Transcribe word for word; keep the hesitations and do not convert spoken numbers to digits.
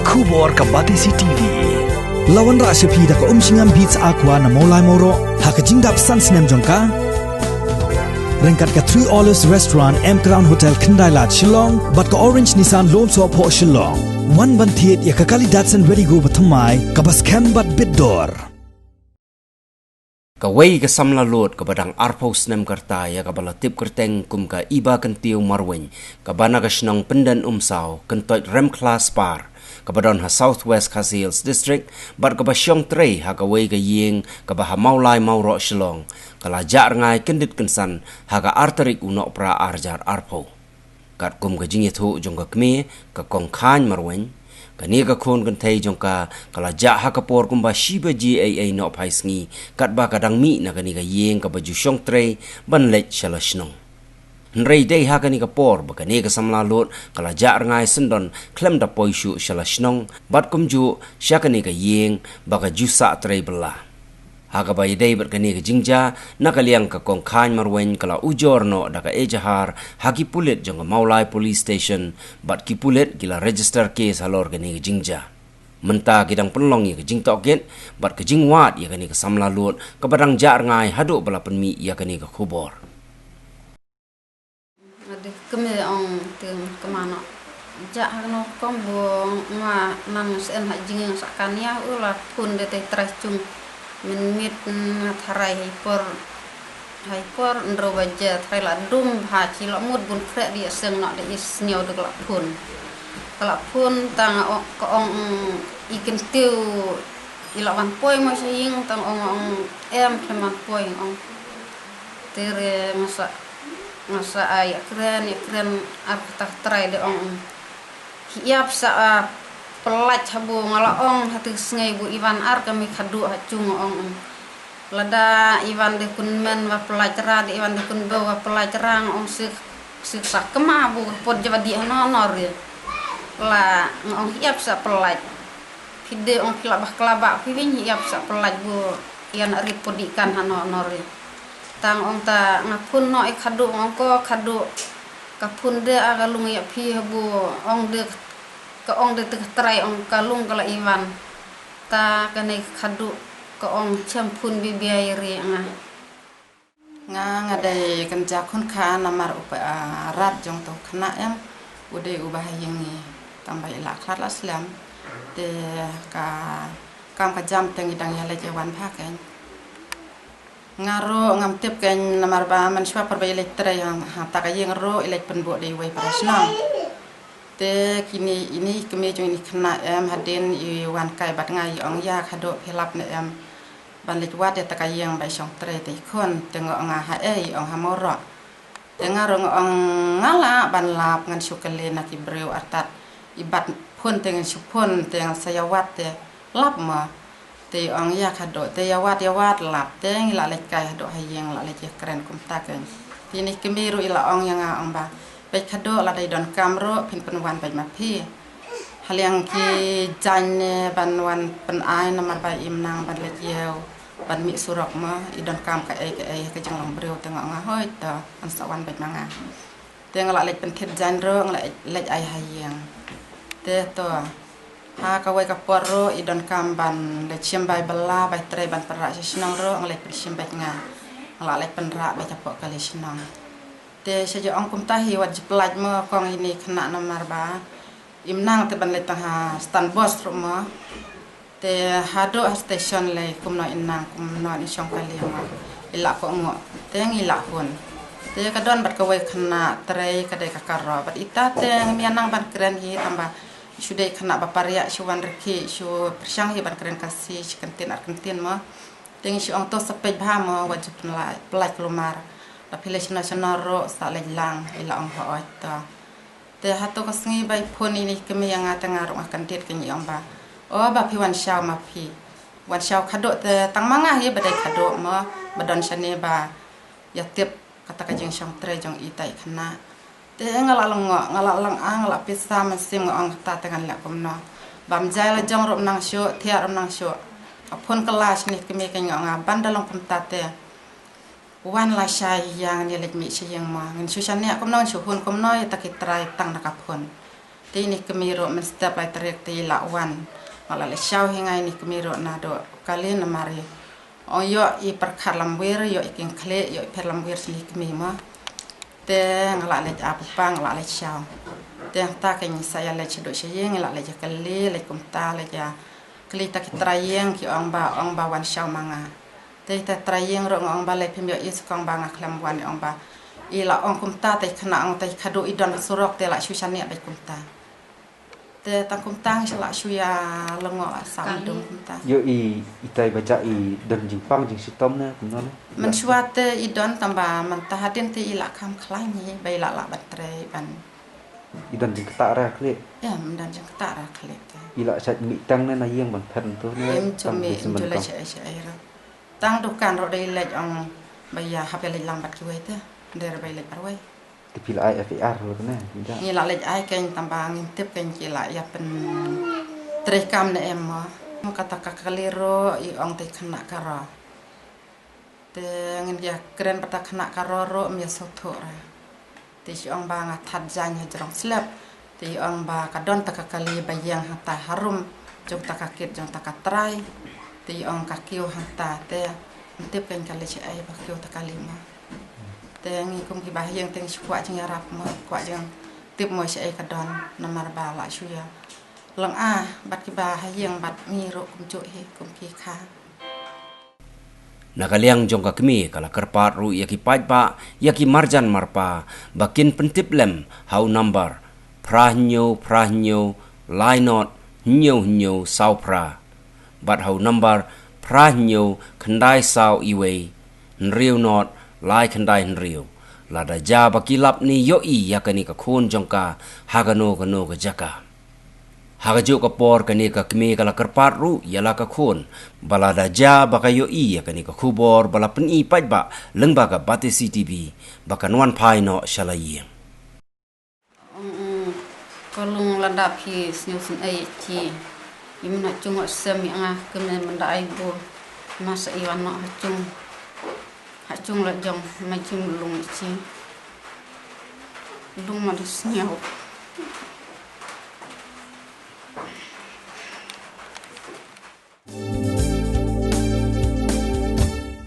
Khubor ka Batesi T V. La wanrah sha phi da ka Umshngam Beats Aqua na Mawlai Mawroh ha ka jingdap san snem jong ka. Ryngkat ka Three Olives Restaurant, M Crown Hotel, Khyndai Lad, Shillong, bad ka Orange Nissan Lone Soh Phoh, Shillong. Wan ban thied ïa ka kali Datsun Redi-GO bathymmai kaba skhem bad bit dor. Kawei ka samla lud kaba dang arphew snem ka rta, ïa kaba la tip kyrteng kum ka Iba Kyntiew Marwein, kaba na ka shnong Pyndenumsaw, Kyntoit Remkhla Spar, kaba don ha South West Khasi Hills District, bad kaba shong trei ha kawei ka ïing kaba ha Mawlai Mawroh, Shillong, ka la jah rngai kyndit kynsan ha ka ar tarik u Nohprah ar hajar arphew. Katkum ka jingïathuh jong ka kmie, ka Kong Khain Marwein, kane ka khun kynthei jong ka, ka la jah ha ka por kumba shi baje eiei nohphai sngi, katba ka dang mih na kane ka ïing kaba ju shong trei ban leit sha la shnong. Hynrei dei ha kane ka por ba kane ka samla lud ka la jah rngai syndon khlem da poi shuh sha la shnong, bad kumjuh sha kane ka ïing ba ka ju sah trei bylla. Ha kaba ïadei bad kane ka jingjia, na ka liang ka Kong Khain Marwein ka la ujor noh da ka ejahar ha ki pulit jong ka Mawlai Police Station, bad ki pulit ki la register case halor kane ka jingjia. Mynta ki dang pynlong ïa ka jingtohkit bad ka jingwad ïa kane ka samla lud kaba dang jah rngai haduh ba la pynmih ïa kane ka khubor. Nga dei kmie ong te kmano. Jah ha kano rukom ba nga nang shen ha jingïaseng kane u la phone da te trai chung. Mynmiet nga tharai ha i por, ha i por hynriew baje tharai la dum bha, shi la mut bun khreh da ïaseng noh da i sniew da ka la phone. Ka la phone tang ka ong i Kyntiew i la wan poi mo sha ïing, tang ong, ong em khlem wan poi, ong. Te re nga sa, nga sa ai ïakren, ïakren ar kata ka trai de ong. Ki ïap sa, ah, pyllait ha bo, nga la ong ha te sngi bo i wan ar ka mih khadduh ha chung, ong. Lada i wan de kynmen wa pyllait ra, de i wan de kynbew wa pyllait ra, nga ong sik, sik sa kma bo ka pot jabadi hano nor ye. La nga ong ïap sa pyllait. Phi de ong phi la bah kla ba phi win ïap sa pyllait bo ïa na rit podi kan hano nor ye. Tang ong ta nga phone noh i khadduh, ong ko khadduh. Ka phone de a ka lung ïa phi ha bo, ong de ka ong de te ka trai ong ka lung ka la i wan. Ta kane ka khadduh ka ong chem phone bibiai ri nga. Nga, nga dei kynja khun kha namar u pa, ah, rat jong to khynnah em. U dei u ba ha ïing ngi tang ba i la khlad la slem. Te ka kam ka jam te ngi dang ïa leit ïa wan bha kein. Nga ruh ngam tip kein namar ba mynshuwa por ba i leit trei ha, ha ta ka ïing ruh i leit pynbuh da iwei para shnong. Te kine ini kmie jong ini khynnah em hadien i wan kai bad nga i ong ïa khadduh phi lap ne em ban leit wad ïa ta ka ïing ba i shong trei te i khun, te nga ong ha ei, i ong ha Mawroh. Te nga ruh nga ong nga lah ban lap, ngan shu kylli na ki briew artat i bat phone te ngan shu phone te ngan sa ïa wad te lap ma. Te i ong ïa khadduh, te ïa wad, ïa wad lap, te ngi la leit kai haduh ha ïing, la leit ïakren kumta kein. Te ini kmie ruh i la ong ïa nga ong ba beit khadduh, lada i donkam ruh phin pynwan beit ma phi. Haliang ki jaiñ ne ban wan pynai namar ba im nang ban leit ïew ban mih surok ma, i donkam kaei kaei ka jinglong briew, te nga ong hooid to, yn sa wan beit ma nga. Te nga la leit pynthied jaiñ ruh, nga la leit ai ha ïing. Te to ha kawei ka por ruh i donkam ban leit shim bai bylla, bai trei ban pynrah sha shnong ruh, nga leit pynshim beit nga. Nga la leit pynrah beit hapoh kali shnong. Te sha ju ong kumta hi wat ju pyllait mo kong ini khynnah namar ba im nang te ban leit tang ha stand bus ruh mo. Te haduh ha station lei kumno in nang, kumno in shong kali mo. I lah kohnguh. Te ngi lah hun. Te ka don bad kawei khynnah trei ka dei ka Karo. Bad ita te ngim ïa nang ban kren hi tang ba shu dei khynnah ba pariah, shu wan rkhie, shu pyrshang hi ban kren Khasi, shi kyntien ar kyntien mo. Te ngi shu ong to sa peit bha mo, wat ju pyllait, pyllait kulmar. Lada phi leit shano shano ruh sa leit lang, i la ong hooid to. Te hato ka sngi ba i phone ini kmie ïa nga te nga ruh nga kyndit, ka ngi ong ba, o ba phi wan shaw ma phi. Wan shaw khadduh te tang ma nga hi ba dei khadduh mo, ba don shane ba ïa tip kata ka jingshong trei jong ita i khynnah. Te nga la lyngngoh, nga la lyngngoh, nga la pisa mynsiem, nga ong kata te ngan leh kumno. Bam jai la jong ruh ym nang shuh, thiah ruh ym nang shuh. Ka phone kylla shane kmie, ka ngi ong nga ban da long kumta te wan lashai ïa ngan ïa leit mih sha ïing mo. Ngin shu shaniah kumno, ngin shu hun kumno ïa ta ki trai tang na ka phone. Te ine i kmie ruh mynstep lai tarik te i la wan. Nga la leit shaw hi nga ine i kmie ruh naduh kali namar i ong ïoh i pyrkhat lamwir, ïoh i kynkhlieh, ïoh i pher lamwir sha ine i kmie mo. Te nga la leit ap pa nga la leit shaw. Te hangta ka ngi sa ïa leit shaduh sha ïing, nga la leit ïa kylli, leit kumta, leit ïa kylli ta ki trai ïing ki ong ba, ong ba wan shaw ma nga. Te ita trai ïing ruh nga ong ba lei phim ïoh i, sa ka ong ba nga khlem wan, ong ba i la ong kumta, te khynnah ong te khadduh i don ha surok te la shu shaniah beit kumta. Te tang kumta ngi sa la shu ïa lyngngoh la sam dum kumta. Ïoh i, itai ba jah i don jingpang jingshitom ne kumno ne? Mynshuwa te i don, tang ba mynta hadien te i la kham khlaiñ hi ba i la lah ban trei ban. I don jingktah ra khlieh? Em, don jingktah ra khlieh te. I la shait mih tang ne na ïing ban phet tu ne? Em, ju mih, ju leit shaei shaei ruh. Tang dukan ruh dei leit ong ba ïa hap ïa leit lang bad kiwei te. Dei ruh ba i leit marwei. Te phi la ai F I R ruh ne? Ngi la leit ai keiñ, tang ba ngim tip keiñ ki la ïa pyntreikam ne em mo. Mo kata ka kali ruh i ong te khynnah ka ro. Te ngin ïa kren bad ta khynnah ka ro ruh, ym ïa sngewthuh ra. Te i ong ba nga that jaiñ ha jrong slep. Te i ong ba ka don ta ka kali ba ïeng hangta harum jong ta ka kit jong ta ka trai. Te i ong ka kiew hangta, te ym tip keiñ ka leit shaei ba kiew ta kali mo. Te ngi kum ki ba ha ïing te ngi shu kwah jingïarap mo, kwah jingtip mo shaei ka don, namar ba la shu ïa lynga bad ki ba ha ïing bad ngi ruh kumjuh hi kum ki kha. Na ka liang jong ka kmie ka la kyrpad ruh ïa ki paidbah, ïa ki marjan marpa ba kin pyntip lem ha u nambar phra hynñiew phra hynñiew lai not hynñiew hynñiew saw phra. Bad ha u nambar phra hynñiew khyndai saw iwei hynriew not lai khyndai hynriew. Lada jia ba ki lap ne ïohi ïa kane ka khun jong ka ha kano kano ka jaka. Ha kajuh ka por kane ka kmie ka la kyrpad ruh ïa la ka khun ba lada jia ba ka ïohi ïa kane ka khubor ba la pyni paidbah lyngba ka Batesi T V ba kan wan phai noh sha la ïing. Ong, ong, ka lung lada phi sngewsynei ïa ki. I mynta jong nga sem ïa nga, kmie mynta ai bu. Ma sa i wan noh ha jong. Ha jong la jong ma jong lung ïa ki. Lung ma da sngewsynei.